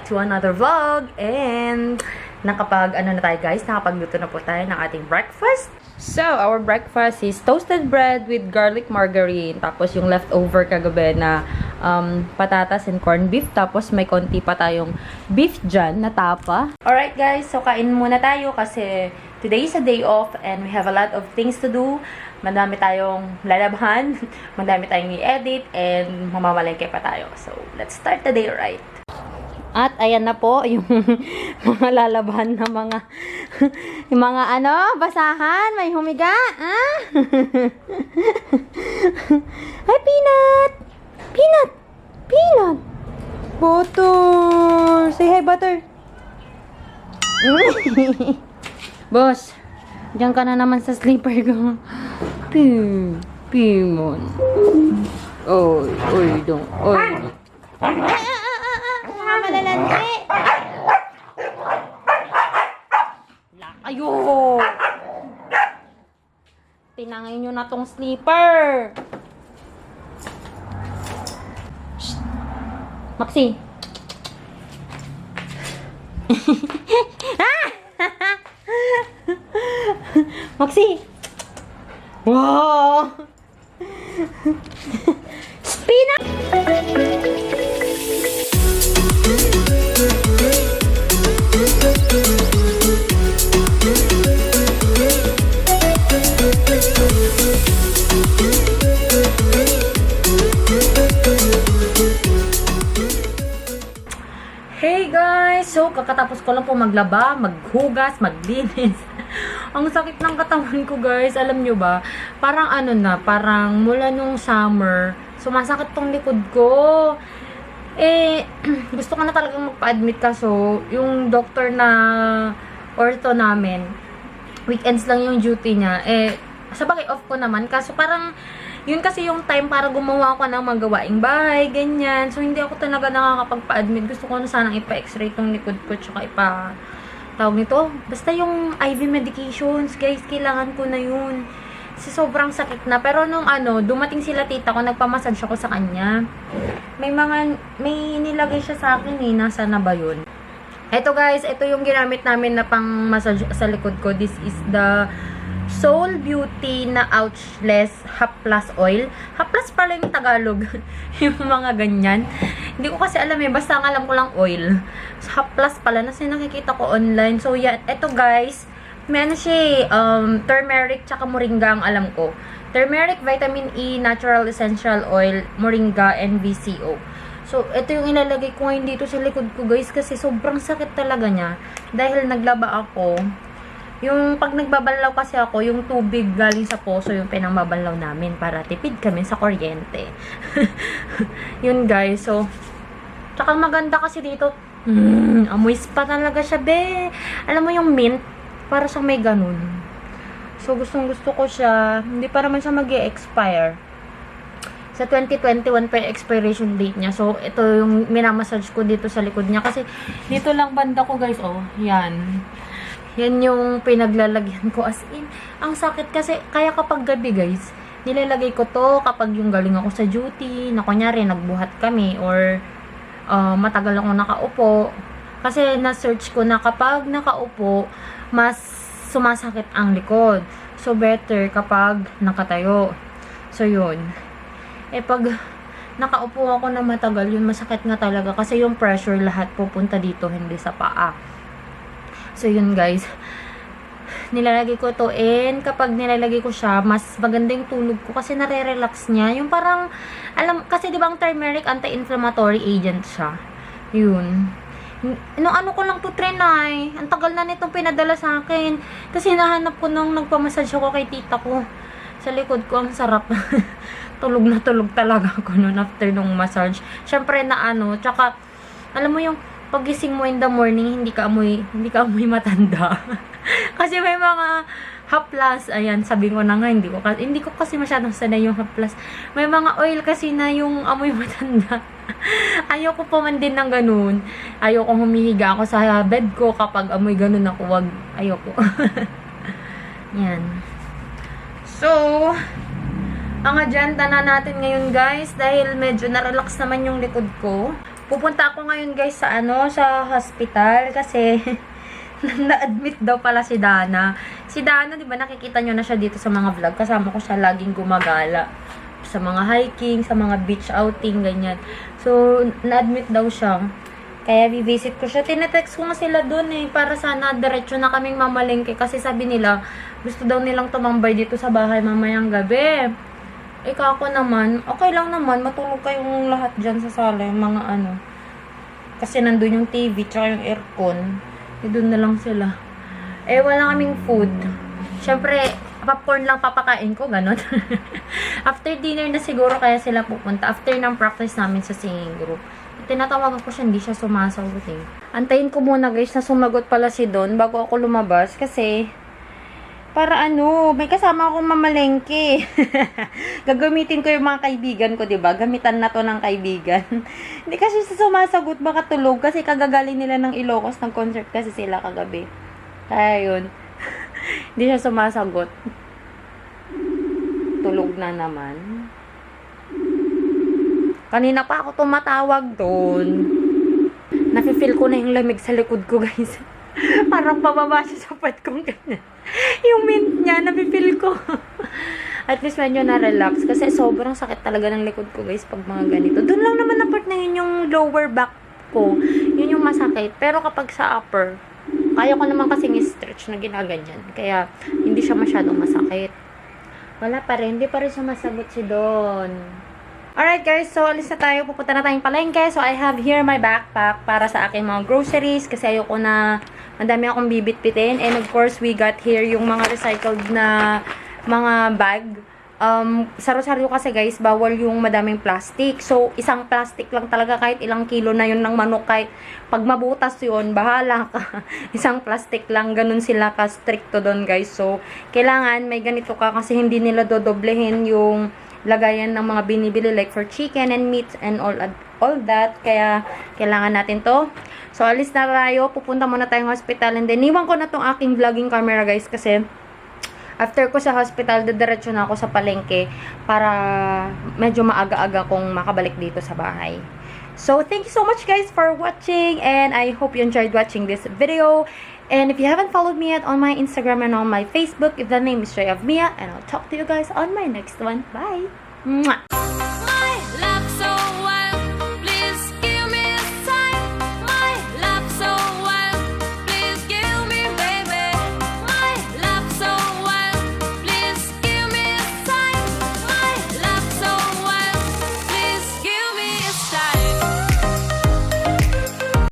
to another vlog. And nakapagluto na po tayo ng ating breakfast. So, our breakfast is toasted bread with garlic margarine. Tapos yung leftover kagabi na patatas and corned beef. Tapos may konti pa tayong beef dyan na tapa. Alright guys, so kain muna tayo kasi today is a day off and we have a lot of things to do. Madami tayong lalabhan, madami tayong i-edit, and mamamalengke pa tayo. So, let's start the day right. At ayan na po yung mga lalabhan na yung mga basahan, may humiga. Ah? Hi, Peanut! Peanut! Peanut! Butter! Say hi, Butter! Boss, diyan ka na naman sa sleeper ko. Pimon. Oy, oy, dong. Oy. Mga malalandi. Ayo. Tinangay nyo na tong sleeper. Shh. Maxi. Maxi. Wow! Spina! Hey guys! So, kakatapos ko lang po maglaba, maghugas, maglinis. Ang sakit ng katawan ko, guys. Alam nyo ba? Parang parang mula nung summer, sumasakit tong likod ko. Gusto ko na talagang magpa-admit kaso, yung doctor na ortho namin, weekends lang yung duty niya. Sabagay off ko naman. Kaso parang, yun kasi yung time para gumawa ko ng magawaing bahay, ganyan. So, hindi ako talaga nakakapagpa-admit. Gusto ko na sanang ipa-x-ray tong likod ko, tsaka tawag nito, basta yung IV medications, guys, kailangan ko na yun. Kasi sobrang sakit na. Pero nung dumating sila tita ko, nagpamassage ako sa kanya. May nilagay siya sa akin nasa na ba yun? Ito guys, ito yung ginamit namin na pang massage sa likod ko. This is the Soul Beauty na Ouchless Haplas Oil. Haplas pala yung Tagalog. Yung mga ganyan. Hindi ko kasi alam basta ang alam ko lang oil. Haplas pala na nakikita ko online. So yeah, eto guys, may siya turmeric tsaka moringa ang alam ko. Turmeric, vitamin E, natural essential oil, moringa, and VCO. So ito yung ilalagay ko ngayon dito sa likod ko guys kasi sobrang sakit talaga niya. Dahil naglaba ako. Yung pag nagbabalaw kasi ako, yung tubig galing sa poso yung pinangbabalaw namin para tipid kami sa kuryente. Yun guys, so tsaka maganda kasi dito, amoy spa talaga siya, be. Alam mo yung mint, para siyang may ganun. So gustong gusto ko siya, hindi pa naman siya mag-e-expire. Sa 2021 pa yung expiration date niya. So ito yung minamassage ko dito sa likod niya kasi dito lang banda ko guys, oh, yan. Yan yung pinaglalagyan ko. As in, ang sakit kasi, kaya kapag gabi guys, nilalagay ko to kapag yung galing ako sa duty, na kunyari, nagbuhat kami, or matagal ako nakaupo. Kasi na-search ko na kapag nakaupo, mas sumasakit ang likod. So, better kapag nakatayo. So, yun. Pag nakaupo ako na matagal, yun masakit nga talaga. Kasi yung pressure lahat pupunta dito, hindi sa paa. So, yun guys. Nilalagay ko to and kapag nilalagay ko siya, mas maganda yung tulog ko kasi nare-relax niya. Yung parang, kasi di ba ang turmeric anti-inflammatory agent siya. Yun. Nung ko lang to trinay. Ang tagal na nitong pinadala sa akin. Kasi nahanap ko nung nagpamassage ako kay tita ko. Sa likod ko, ang sarap. Tulog na tulog talaga ako noon after nung massage. Syempre tsaka, alam mo yung, pagising mo in the morning, hindi ka amoy matanda. Kasi may mga haplas, ayan, sabi ko na nga, hindi ko kasi masyadong sanay yung haplas. May mga oil kasi na yung amoy matanda. Ayoko pa man din ng ganun. Ayoko humihiga ako sa bed ko kapag amoy ganun ako, ayoko. Yan. So, ang agenda na natin ngayon guys, dahil medyo na-relax naman yung likod ko. Pupunta ako ngayon guys sa sa hospital kasi na-admit daw pala si Dana. Si Dana, 'di ba nakikita nyo na siya dito sa mga vlog. Kasama ko siya laging gumagala sa mga hiking, sa mga beach outing, ganyan. So, na-admit daw siya. Kaya visit ko siya. Tinetext ko nga sila doon para sana diretso na kaming mamalengke kasi sabi nila gusto daw nilang tumambay dito sa bahay mamayang gabi. Ika ako naman, okay lang naman, matulog kayong lahat dyan sa sala, yung mga kasi nandun yung TV, tsaka yung aircon. Doon na lang sila. Wala kaming food. Siyempre, popcorn lang papakain ko, ganun. After dinner na siguro kaya sila pupunta. After ng practice namin sa singing group. Tinatawagan ko siya, hindi siya sumasagot Antayin ko muna guys na sumagot pala si Don bago ako lumabas kasi para may kasama akong mamalengke. Gagamitin ko yung mga kaibigan ko, 'di ba? Gamitan na 'to ng kaibigan. Hindi kasi siya sumasagot, baka tulog kasi kagagaling nila ng Ilocos ng concert kasi sila kagabi. Kaya yun. Hindi siya sumasagot. Tulog na naman. Kanina pa ako tumatawag doon. Nafe-feel ko na yung lamig sa likod ko, guys. Parang pababa siya sa part kong ganyan. Yung mint niya, nafe-feel ko. At least medyo na-relax. Kasi sobrang sakit talaga ng likod ko, guys, pag mga ganito. Doon lang naman na part na yun yung lower back ko. Yun yung masakit. Pero kapag sa upper, kaya ko naman kasing stretch na ginaganyan. Kaya, hindi siya masyadong masakit. Wala pa rin. Hindi pa rin sumasagot si Don. Alright guys, so alis na tayo. Pupunta na tayong palengke. So I have here my backpack para sa aking mga groceries. Kasi ayoko na madami akong bibit-bitin. And of course, we got here yung mga recycled na mga bag. Sa Rosario kasi guys, bawal yung madaming plastic. So, isang plastic lang talaga kahit ilang kilo na yun ng manok. Kahit pag mabutas yun, bahala ka. Isang plastic lang, ganun sila ka-stricto doon guys. So, kailangan may ganito ka kasi hindi nila dodoblehin yung lagayan ng mga binibili like for chicken and meat and all that. Kaya, kailangan natin to. So, alis na tayo. Pupunta muna tayong hospital. And then, iwan ko na tong aking vlogging camera guys kasi after ko sa hospital, diretso na ako sa palengke para medyo maaga-aga kong makabalik dito sa bahay. So, thank you so much guys for watching and I hope you enjoyed watching this video. And if you haven't followed me yet on my Instagram and on my Facebook, if the name is Joy of Mia, and I'll talk to you guys on my next one. Bye! Mwah!